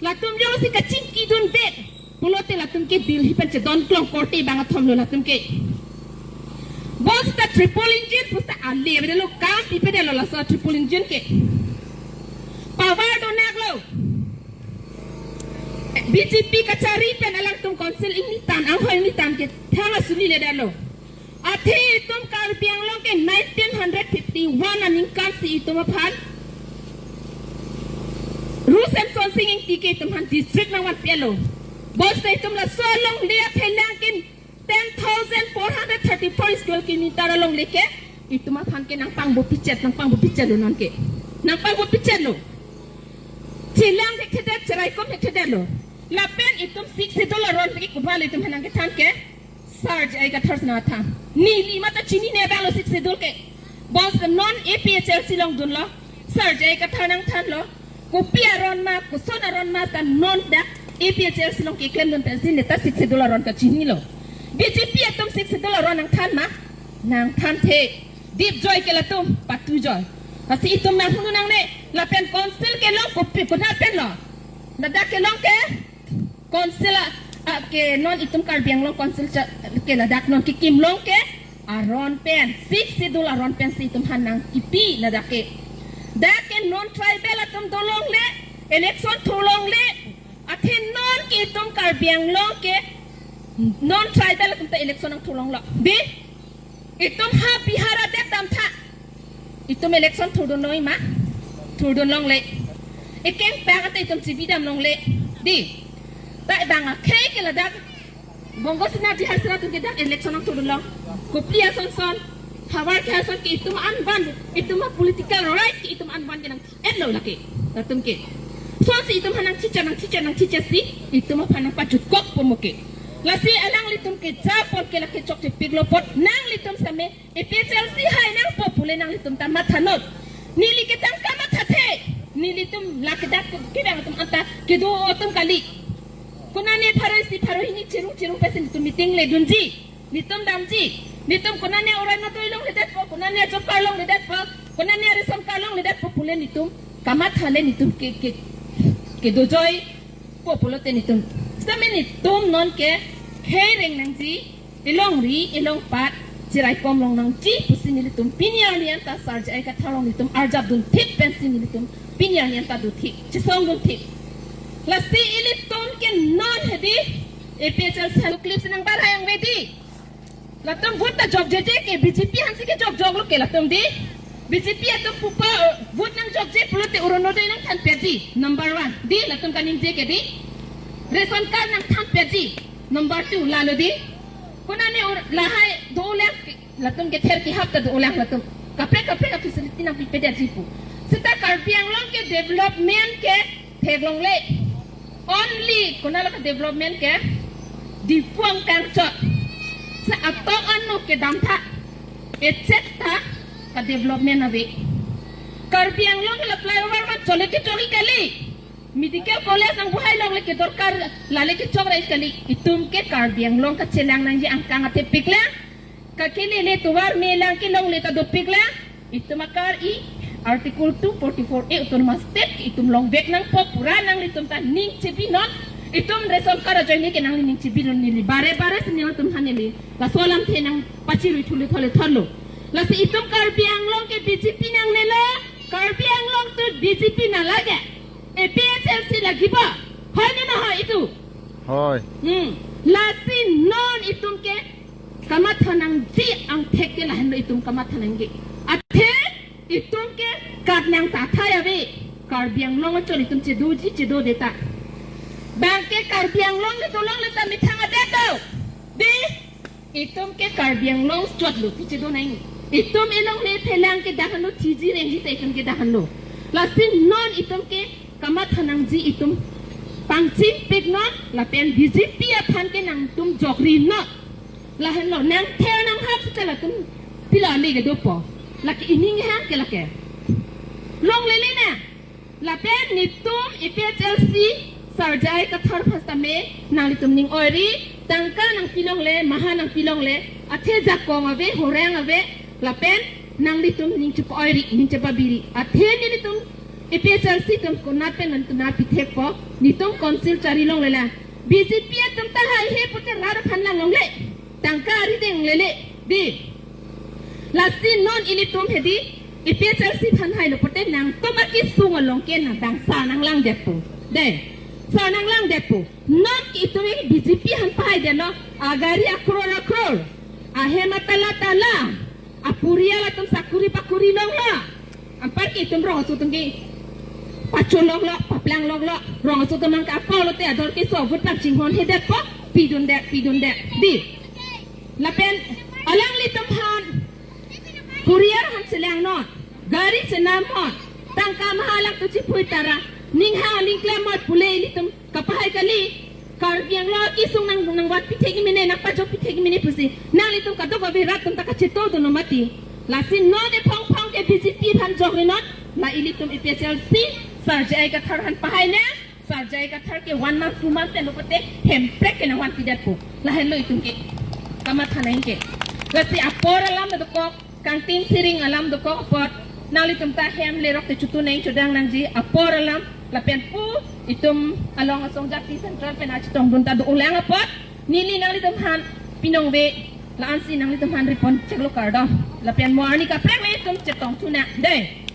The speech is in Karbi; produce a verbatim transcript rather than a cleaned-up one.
Latum jongsi kachingki dundet pulote latum ke Delhi pen chedon klong korte bang athom lo latum ke. Bonsita triple engine pusita ale avedetlo, kam pipedetlo laso triple engine ke. Power donaklo. B J P kachari pen alangtum council ingnitan, anghoi ingnitan ke thang asuni ledetlo. Athe itum Karbi Anglong ke nineteen hundred fifty-one aningkan si itum aphan Ru Semsonsing Ingti ke itum aphan district nangvanpelo. Bonsita itum laso alongle aphelang ke ten thousand four hundred thirty-four square kilometer alongle ke itum aphan ke nangpangbopi chet, nangpangbopi chetlo non ke. Nangpangbopi chetlo. Chelang thekthedet, cheraikom thekthedetlo. Lapen itum Sixth Schedule aron ke kubal itum aphan nangkethan ke Sir J I Kathar si nangthan. Neli mate chinine abanglo Sixth Schedule ke. Bonsita non A P H L C along dunlo. Sir J I Kathar nangthanlo. Kopi aron ma, koson aron ma ta non dak A P H L C along keklem dun pensi neta Sixth Schedule aron kachinilo. B J P atum Sixth Schedule aron nangthan ma? Nangthanthe. Dipjoi ke latum, patujoi. Lasi itum nanghun nangne, lapen council kelong kopi, konat penlo. Ladak kelong ke council a, a, ke non itum Karbi Anglong Council cha, ke ladak non kekim long ke aron pen, Sixth Schedule aron pensi itum aphan nangkipi ladak ke. Dak ke non tribal atum dolongle, election thulongle, athe non ke itum Karbi Anglong ke non tribal atum ta election nangthulonglo. Dei, itum ha Bihar adet damtha. Itum election thurdun noi ma? Thurdun longle. Ekeng pang ata itum chibi dam longle. Dei. Ta bang akhei ke ladak Bongo Sena Bihar Sena atum ke dak election nangthurdun long. Kopi ason son. Havar ke ason ke itum anban. Itum a political right ke itum anban ke nang etlo lake. Latum ke. Sonsi itum aphan nangchicha, nangchicha, nangchicha si itum aphan nangpachutkokpo mo ke. Lasi alanglitum ke japon ke lake chokche piklo apot nanglitum same A P H L C hai nangpo pule nanglitum ta mathanon. Neli ke tangka mathathe. Nelitum lake dak ke kedang atum anta kedo atum kali. Konane pharo isi pharo hini chirung chirung pensi nelitum meeting ledunji. Nelitum damji. Nelitum konane Orunodoi longledetpo, konane job card longledetpo, konane ration card longledetpo pule nelitum kamathale nelitum ke, ke, kedojoipo pulote nelitum. Sitame nelitum non ke khei reng nangji, elongri, elongpat, cheraikom long nangji pusi nelitum pini arni anta Sir J I Kathar along nelitum arjap dunthip pensi nelitum pini arni anta dothip, chesong dunthip. Lasi ilitum ke non hedi, A P H L C alu clip si nangbar hai ang vedi. Latum vote ta jokjeje ke B J P aphansi kejokjoklo ke latum dei. B J P atum pupa, uh, vote nangjokje pulote Orunodoi nangthanpetji. Number one. Dei latum kaningje ke dei. Ration card nangthanpetji. Number two lalo dei. Konane ur lahai dolang ke, latum kether kehap ta dolang latum. Kaprek kaprek a-facility nangpipedetji pu. Seta Karbi Anglong ke development ke theklongle. Only konat lo ka development ke Diphu angkang chot. Sa atok anu kedamtha. Echek ta ka development ave. Karbi Anglong ke la flyover ma chole kechok-ik kali. Medical college nangbohai longle kedorkar lale kechok ra-ik kali. Itum ke Karbi Anglong kachelang nangji angkang athe piklang. Kakelele tovar melang kelongle ta dopiklang. Itum akar i Article two forty-four A Autonomous State ke itum longvek nangpo pura nanglitum ta ning chebinon. Itum ration card ajoine ke nangli ning chebinon neli. Bare bare si nelitum aphan neli. Laso alamthe nangpachirui thule thole thorlo. Lasi itum Karbi Anglong ke B J P nangnelo. Karbi Anglong tu B J P nalage. A P H L C lagi ba. Hoi ne na hoi itum? Hoi. Hmm. Lasi non itum ke kamatha nangji angthek ke lahenlo itum kamatha nangji. Athe itum ke kat nangtathai ave. Karbi Anglong achol itum chedoji chedode ta. Bang ke Karbi Anglong le dolongle ta methang adet do. Dei, itum ke Karbi Anglong chotlo ti chedo nang. Itum elongle phelang ke dahanlo, thiji rengji ta itum ke dahanlo. Lasi non itum ke kamatha nangji itum pangchingpiknon lapen B J P aphan ke nangtum jokrinon. Lahenlo nangther nanghap seta latum pila le kedopo. Lake ining hang ke lake. Longlele na. Lapen nelitum A P H L C Sir J I Kathar aphan sitame nanglitum ning oiri, tangka nangpilongle, maha nangpilongle, athe jakong ave, horang ave, lapen nanglitum ning chepa-oiri, ning chepabiri. Athe nelitum APHLC atum konat pen nangtum nangpithekpo, netum council chari longlelang. BJP atum ta haihe pute rat aphan lang longle. Tangka arideng lele. Di. Lasi non ilitum hedi APHLC aphan hailo pute nangtum akesung along ke nangdang sar nanglangdetpo. De. Sar nanglangdetpo. Non ke itum ke BJP aphan pahai de no. Agari akror akror. Ahem atala tala. Apurial atum sakuri pakuri longlo. Anparke itum rong aso atum ke pacholonglo, paplanglonglo. Rong aso atum nangkapau lote ador keso vote pangchinghon hedetpo. Pidundet, pidundet. Di. Lapen alanglitum aphan courier aphan chelangnon, gari chenamnon, tangka maha lang tu chiphui tara, ning ha ning klemnon pule ilitum kapahai kali. Karbi Anglong akesung nang nangvat pithek mene, nangpajok pithek mene pusi nanglitum kadokave rat atum ta kachetongdun mati. Lasi non ephong phong ke BJP aphan jokrenon, la ilitum APHLC Sar J I Kathar aphan pahai ne. Sar J I Kathar ke one month, two month tenlo pute hemprek ke nangvanpidetpo. Lahenlo itum ke kamatha nang ke. Lasi apor alam dokok, kangting siring alam dokok apot, nanglitum ta hem lerok te chutu nang chodang nangji apor alam, lapen pu itum along asong jati central pen achetongdun ta do-olang apot, neli nanglitum aphan pinongve, la-ansi nanglitum aphan ri pon cheklo kardom. Lapen mo arni kaprek le itum chetong thunang de.